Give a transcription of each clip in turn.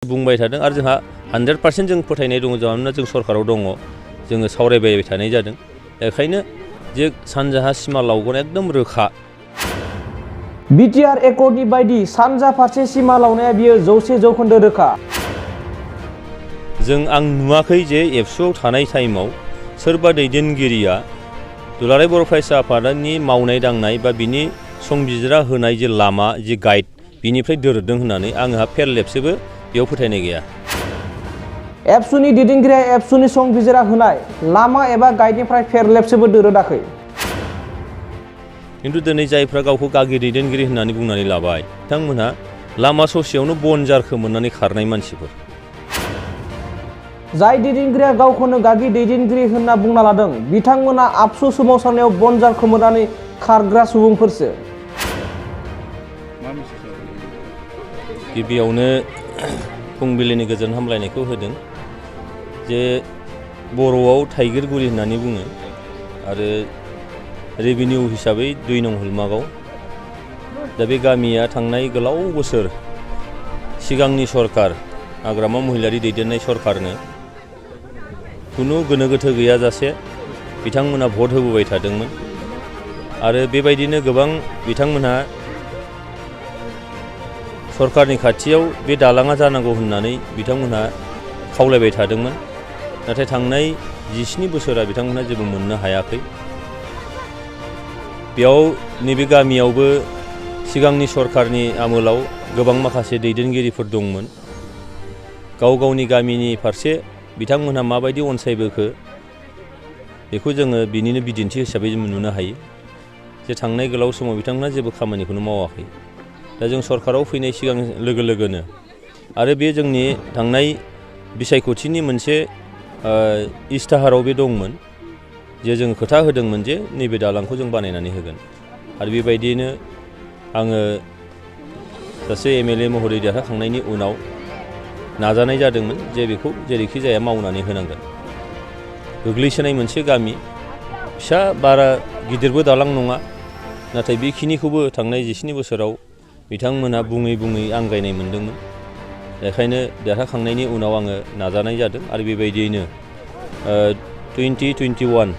बुंबाय थादों आरो जोंहा 100% जों फोथायनाय दङ मानोना जों सरकाराव दङ जोङो सावरायबाय थानाय जादों बेखायनो जे सानजाहा सिमा लावगोन एकदम रोखा बिटिआर एकर्डनि बायदि सानजा फारसे सिमा लावनाया बियो 100% रोखा जों आं नुवाखै जे एबसुआव थानाय टाइमाव सोरबा दैदेनगिरिया दुलाराय बर' फरायसा आफादनि मावनाय दांनाय बा बिनि संबिजिरा होनाय जे लामा जे गाइड बिनिफ्राय दोरोदों होननानै आंहा फेरलेबसेबो बेयाव फोथायनाय गैया एबसुनि दैदेनगिरिया एबसुनि संबिजिरा होनाय लामा एबा गाइडनिफ्राय फेरलेबसेबो दोरोदाखै खिन्थु दिनै जायफ्रा गावखौ गागि दैदेनगिरि होननानै बुंनानै लाबाय बिथांमोनहा लामा ससेयावनो बन जारखो मोननानै खारनाय मानसिफोर जाय दैदेनगिरिया गावखौनो गागि दैदेनगिरि होनना बुंना लादों बिथांमोना आबसु सोमावसारनायाव बन जारखो मोननानै खारग्रा सुबुंफोरसो गिबियावनो फुंबिलिनि गोजोन हामलायनायखौ होदों जे बर'आव थाइगिरगुरि होननानै बुङो आरो रेभिनिउ हिसाबै 2 नं हलमागाव दा बे गामिया थांनाय गोलाव बोसोर सिगांनि सरकार हाग्रामा महिलारि दैदेननाय सरकारनो खुनु गोनो गोथो गैयाजासे बिथांमोना भट होबोबाय थादोंमोन आरो बेबायदिनो गोबां बिथांमोनहा सरकारनि खाथियाव बे दालाङा जानांगौ होननानै बिथांमोनहा खावलायबाय थादोंमोन नाथाय थांनाय 17 बोसोरा बिथांमोनहा जेबो मोननो हायाखै बेयाव नैबे गामियावबो सिगांनि सरकारनि आमोलाव गोबां माखासे दैदेनगिरिफोर दंमोन गाव गावनि गामिनि फारसे बिथांमोनहा माबायदि अनसायबोखो बेखौ जोङो बिनिनो बिदिन्थि हिसाबै जों नुनो हायो जे थांनाय गोलाव समाव बिथांमोनहा जेबो खामानिखौनो मावाखै दा जों सरकाराव फैनाय सिगां लोगो लोगोनो आरो बे जोंनि थांनाय बिसायख'थिनि मोनसे इस्ताहाराव बे दंमोन जे जों खोथा होदोंमोन जे नैबे दालांखौ जों बानायनानै होगोन आरो बेबायदियैनो आङो सासे एमएलए महरै देरहाखांनायनि उनाव नाजानाय जादोंमोन जे बेखौ जेरैखि जाया मावनानै होनांगोन गोग्लैसोनाय मोनसे गामि फिसा बारा गिदिरबो दालां नङा नाथाय बेखिनिखौबो थांनाय 17 बोसोराव बिथांमोनहा बुङै बुङै आंगायनाय मोन्दोंमोन बेखायनो देरहाखांनायनि उनाव आङो नाजानाय जादों आरो बेबायदियैनो 2021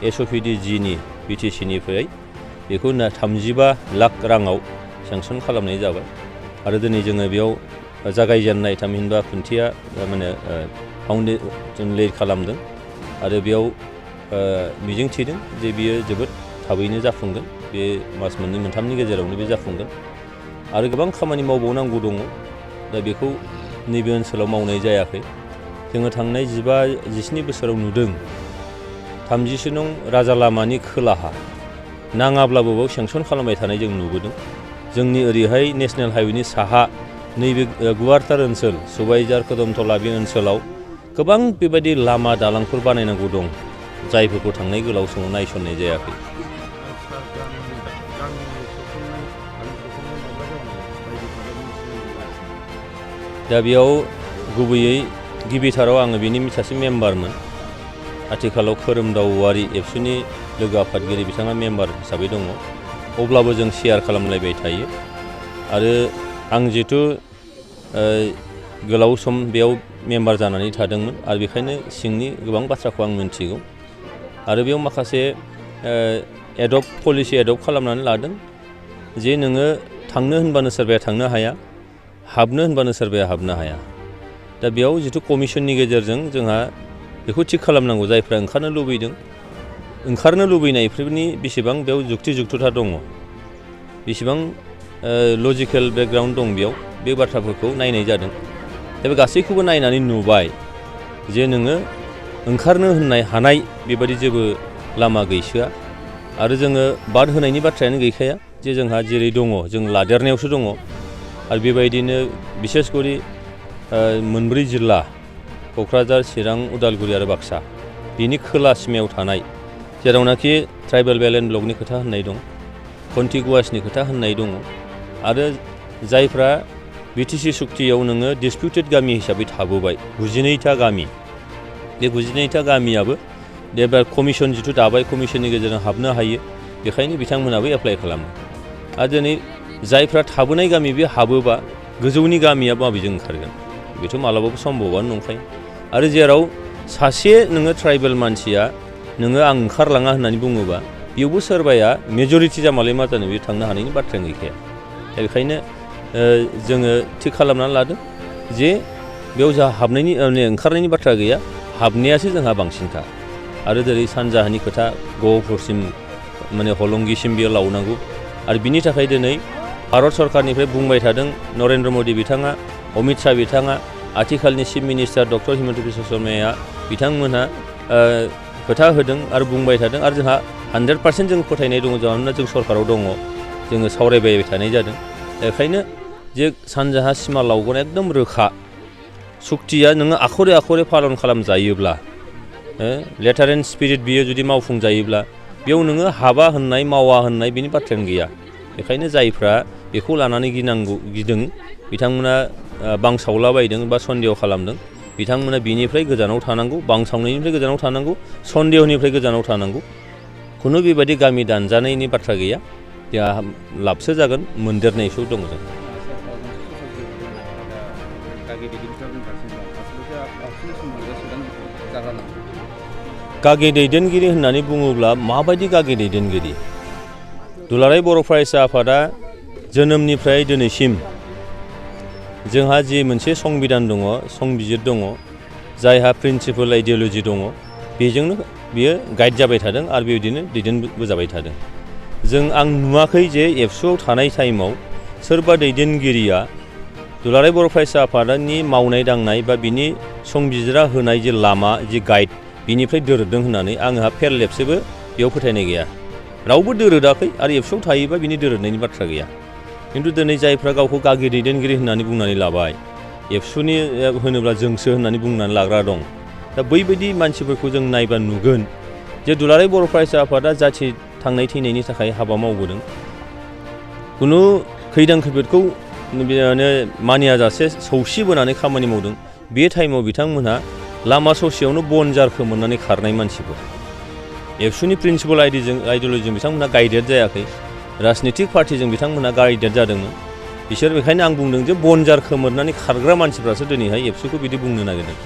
एसअपिडिजिनि बिटिसिनिफ्राय बेखौ 35 लाख राङाव सेंसन खालामनाय जाबाय आरो दिनै जोङो बेयाव जागायजेननाय थामहिनबा खुन्थिया माने फाउन्डेसन ले खालामदों आरो बेयाव मिजिं थिदों जे बियो जोबोद थाबैनो जाफुंगोन बे मास मोननै मोनथामनि गेजेरावनो बे जाफुंगोन आरो गोबां खामानि मावबावनांगौ दङ दा बेखौ नैबे ओनसोलाव मावनाय जायाखै जोङो थांनाय 17 बोसोराव नुदों 30 नं राजा लामानि खोलाहा नाङाब्लाबो बेयाव सेंसन खालामबाय थानाय जों नुबोदों जोंनि ओरैहाय नेशनेल हाइवेनि साहा नैबे गुवारथार ओनसोल सुबाइजार कदमतला बे ओनसोलाव गोबां बेबायदि लामा दालांफोर बानायनांगौ दं जायफोरखौ थांनाय गोलाव समाव नायसननाय जायाखै दा बेयाव गुबैयै गिबिथाराव आङो बिनि सासे मेम्बारमोन आथिखालाव खोरोमदाव औवारि एबसुनि लोगो आफादगिरि बिथाङा मेम्बार हिसाबै दङ अब्लाबो जों शेयार खालामलायबाय थायो आरो आं जिहेतु गोलाव सम बेयाव मेम्बार जानानै थादोंमोन आरो बेखायनो सिंनि गोबां बाथ्राखौ आं मिन्थिगौ आरो बेयाव माखासे पलिसि एडप्ट खालामनानै लादों जे नोङो थांनो होनबानो सोरबाया थांनो हाया हाबनो होनबानो सोरबाया हाबनो हाया दा बेयाव जिथु कमिसननि गेजेरजों जोंहा बेखौ थिग खालामनांगौ जायफ्रा ओंखारनो लुबैनायफोरनि बेसेबां बेयाव जुक्तिजुक्तता दङ बेसेबां लजिकेल बेकग्राउन्ड दं बेयाव बे बाथ्राफोरखौ नायनाय जादों दा बे गासैखौबो नायनानै नुबाय जे नोङो ओंखारनो होननाय हानाय बेबायदि जेबो लामा गैसोआ आरो जोङो बाद होनायनि बाथ्रायानो गैखाया जे जोंहा जेरै दङ जों लादेरनायावसो दङ आरो बेबायदिनो बिसेसकरि 4 जिल्ला क'क्राझार चिरां उदालगुरि आरो बाक्सा बिनि खोला सिमायाव थानाय जेरावनाखि ट्राइबेल बेल्ट एन्ड ब्लकनि खोथा होननाय दं कन्टिगुवासनि खोथा होननाय दङ आरो जायफ्रा बिटिसि सुक्तियाव नोङो डिसपिउटेड गामि हिसाबै थाबोबाय 92था गामि बे 92था गामियाबो एबार कमिसन जिथु दाबाय कमिसननि गेजेरजों हाबनो हायो बेखायनो बिथांमोनाबो एप्लाइ खालामो आरो दिनै जायफ्रा थाबोनाय गामि बे हाबोबा गोजौनि गामिया माबेजों ओंखारगोन बेथ' मालाबाबो सम्भबानो नंखाया आरो जेराव सासे नोङो ट्राइबेल मानसिया नोङो आं ओंखारलाङा होननानै बुङोबा बेयावबो सोरबाया मेजरिटि जामालाय मा जानो बे थांनो हानायनि बाथ्रायानो गैखाया दा बेखायनो जोङो थिग खालामनानै लादों जे बेयाव जोंहा हाबनायनि ओंखारनायनि बाथ्रा गैया हाबनायासो जोंहा बांसिनखा आरो जेरै सानजाहानि खोथा गहपुरसिम माने हलंगिसिम बेयो लावनांगौ आरो बिनि थाखाय दिनै भारत सरकारनिफ्राय बुंबाय थादों नरेन्द्र मदि बिथाङा अमित शाह बिथाङा आथिखालनि chief minister doctor Himanta Biswa शर्माया बिथांमोनहा खोथा होदों आरो बुंबाय थादों आरो जोंहा 100% जों फोथायनाय दङ मानोना जों सरकाराव दङ जोङो सावरायबाय थानाय जादों बेखायनो जे सानजाहा सिमा लावगोन एकदम रोखा सुक्तिया नोङो आखरे आखरे पालन खालामजायोब्ला लेटार एन्ड स्पिरिट बियो जुदि मावफुंजायोब्ला बेयाव नोङो हाबा होननाय मावा होननाय बेनि बाथ्रायानो गैया बेखायनो जायफ्रा बेखौ लानानै गिदों बिथांमोना बांसावलाबायदों बा सन्देह खालामदों बिथांमोना बिनिफ्राय गोजानाव थानांगौ बांसावनायनिफ्राय गोजानाव थानांगौ सन्देहनिफ्राय गोजानाव थानांगौ खुनु बेबायदि गामि दानजानायनि बाथ्रा गैया जोंहा लाबसो जागोन मोनदेरनायसो दङ जों गागि दैदेनगिरि होननानै बुङोब्ला माबायदि गागि दैदेनगिरि दुलाराय बर' फरायसा आफादा जोनोमनिफ्राय दिनैसिम जोंहा जि मोनसे संबिधान दङ संबिजिर दङ जायहा प्रिन्सिपल आइडिय'लजि दङ बेजोंनो बियो गाइड जाबाय थादों आरो बेबायदिनो दैदेनबोजाबाय थादों आं नुवाखै जे एबसुआव थानाय टाइमाव सोरबा दैदेनगिरिया दुलाराय बर' फरायसा आफादनि मावनाय दांनाय बा बिनि संबिजिरा होनाय जे लामा जि गाइड बिनिफ्राय दोरोदों होननानै आंहा फेरलेबसेबो बेयाव फोथायनाय गैया रावबो दोरोदाखै आरो एबसुआव थायोबा बिनि दोरोदनायनि बाथ्रा गैया खिन्थु दिनै जायफ्रा गावखौ गागि दैदेनगिरि होननानै बुंनानै लाबाय एबसुनि होनोब्ला जोंसो होननानै बुंनानै लाग्रा दं दा बैबायदि मानसिफोरखौ जों नायबा नुगोन जे दुलाराय बर' फरायसा आफादा जाथि थांनाय थैनायनि थाखाय हाबा मावबोदों खुनु खैदां खैफोदखौ मानियाजासे सौसिबोनानै खामानि मावदों बे टाइमाव बिथांमोनहा लामा ससेयावनो बनजार खोमोरनानै खारनाय मानसिफोर एबसुनि प्रिन्सिपल आइडिय'लजिजों बिथांमोनहा गाइडेड जायाखै राजनितिक पार्टिजों बिथांमोनहा गाइडेड जादोंमोन बिसोर बेखायनो आं बुंदों जे बनजार खोमोरनानै खारग्रा मानसिफ्रासो दिनैहाय एबसुखौ बिदि बुंनो नागिरदों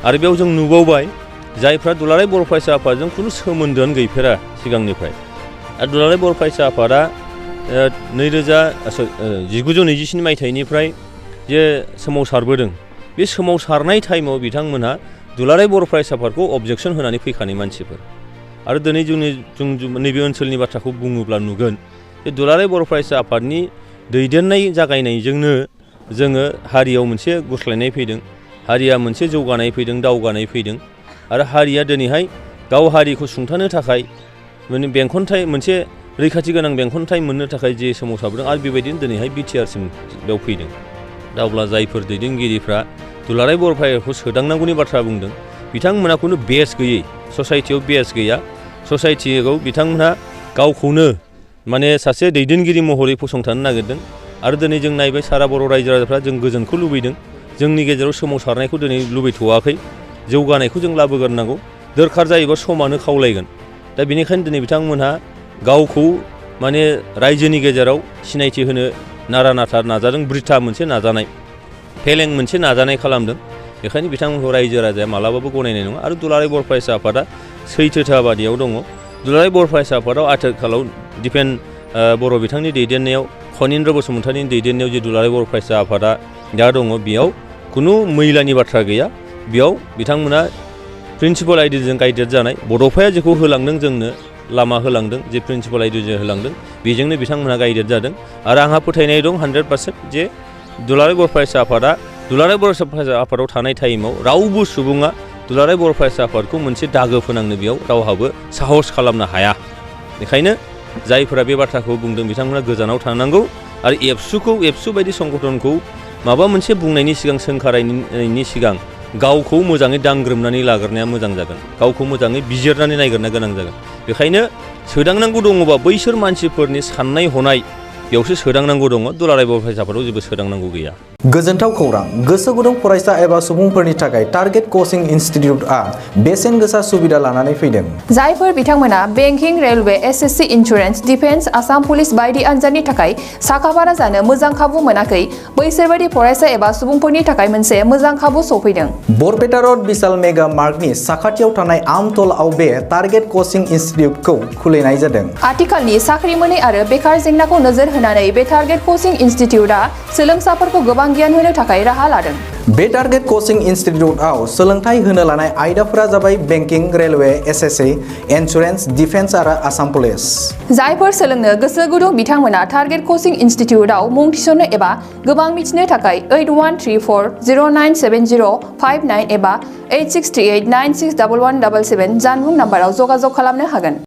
आरो बेयाव जों नुबावबाय जायफ्रा दुलाराय बर' फरायसा आफादजों खुनु सोमोन्दोआनो गैफेरा सिगांनिफ्राय आरो दुलाराय बर' फरायसा आफादा 1927 मायथाइनिफ्राय जे सोमावसारबोदों बे सोमावसारनाय टाइमाव बिथांमोनहा दुलाराय बर' फरायसा आफादखौ अबजेक्सन होनानै फैखानाय मानसिफोर आरो दिनै जों नैबे ओनसोलनि बाथ्राखौ बुङोब्ला नुगोन जे दुलाराय बर' फरायसा आफादनि दैदेननाय जागायनायजोंनो जोङो हारियाव मोनसे गुस्लायनाय फैदों हारिया मोनसे जौगानाय फैदों दावगानाय फैदों आरो हारिया दिनैहाय गाव हारिखौ सुंथानो थाखाय माने बेंखनथाय मोनसे रैखाथि गोनां बेंखनथाय मोननो थाखाय जे सोमावसारबोदों आरो बेबायदिनो दिनैहाय बिटिआरसिम बेयाव फैदों दा अब्ला जायफोर दैदेनगिरिफ्रा दुलाराय बर' फरायसाखौ सोदांनांगौनि बाथ्रा बुंदों बिथांमोनहा खुनु बेस गैयै ससाइटियाव बेस गैया ससाइटियाव बिथांमोनहा गावखौनो माने सासे दैदेनगिरि महरै फसंथानो नागिरदों आरो दिनै जों नायबाय सारा बर' रायजो राजाफ्रा जों गोजोनखौ लुबैदों जोंनि गेजेराव सोमावसारनायखौ दिनै लुबैथ'वाखै जौगानायखौ जों लाबोग्रोनांगौ दरखार जायोबा समानो खावलायगोन दा बेनिखायनो दिनै बिथांमोनहा गावखौ माने रायजोनि गेजेराव सिनायथि होनो नारा नाथा नाजादों बृथा मोनसे नाजानाय फेलें मोनसे नाजानाय खालामदों बेखायनो बिथांमोनखौ रायजो राजाया मालाबाबो गनायनाय नङा आरो दुलाराय बर' फरायसा आफादा सैथोथाबादियाव दङ दुलाराय बर' फरायसा आफादाव आथिखालाव दिपेन बर' बिथांनि दैदेननायाव खनिन्द्र बसुमतारिनि दैदेननायाव जे दुलाराय बर' फरायसा आफादा दा दङ बेयाव खुनु मैलानि बाथ्रा गैया बेयाव बिथांमोना प्रिन्सिपल आइडिय'जों गाइडेड जानाय बड'फाया जेखौ होलांदों जोंनो लामा होलांदों जे प्रिन्सिपल आइडिय'जों होलांदों बेजोंनो बिथांमोनहा गाइडेड जादों आरो आंहा फोथायनाय दं 100% जे दुलाराय बर' फरायसा आफादा दुलाराय बर' फरायसा आफादाव थानाय टाइमाव रावबो सुबुङा दुलाराय बर' फरायसा आफादखौ मोनसे दागो फोनांनो बेयाव रावहाबो साहस खालामनो हाया बेखायनो जायफोरा बे बाथ्राखौ बुंदों बिथांमोना गोजानाव थानांगौ आरो एबसु बायदि संगठनखौ माबा मोनसे बुंनायनि सिगां सोंखारायनायनि सिगां गावखौ मोजाङै दांग्रोमनानै लाग्रोनाया मोजां जागोन गावखौ मोजाङै बिजिरनानै नायग्रोनो गोनां जागोन बेखायनो सोदांनांगौ दङबा बैसोर मानसिफोरनि साननाय हनाय बेयावसो सोदांनांगौ दङ दुलाराय बर' फरायसा आफादाव जेबो सोदांनांगौ गैया। गोजोनथाव खौरां गोसो गुदुं फरायसा एबा सुबुंफोरनि थाखाय टारगेट कचिं इनस्टिट्यूटआ बेसेन गोसा सुबिदा लानानै फैदों। जायफोर बिथांमोना banking, railway, SSC, insurance, defence, Assam police बायदि आनजादनि थाखाय साखाफारा जानो मोजां खाबु मोनाखै बैसोरबायदि फरायसा एबा सुबुंफोरनि थाखाय मोनसे मोजां खाबु सफैदों। बरपेटा रोड विशाल मेगा मार्टनि साखाथियाव थानाय आमतलाव बे टारगेट कचिं इनस्टिट्यूटखौ खुलिनाय जादों। आथिखालनि साख्रि मोनै आरो बेकार जेंनाखौ नोजोर होनानै बे टारगेट कचिं इनस्टिट्यूटआ सोलोंसाफोरखौ गोबां गियान होनो थाखाय राहा लादों। बे टारगेट कचिं इनस्टिट्यूटआव सोलोंथाइ होनो लानाय आयदाफोरा जाबाय banking, railway, SSC, insurance, defence आरो आसाम पुलिस। जायफोर सोलोंनो गोसो गुदुं बिथांमोना टारगेट कचिं इनस्टिट्यूटआव मुं थिसननो एबा गोबां मिथिनो थाखाय 8134097059 एबा 8638961177 जानबुं नाम्बाराव जगाजग खालामनो हागोन।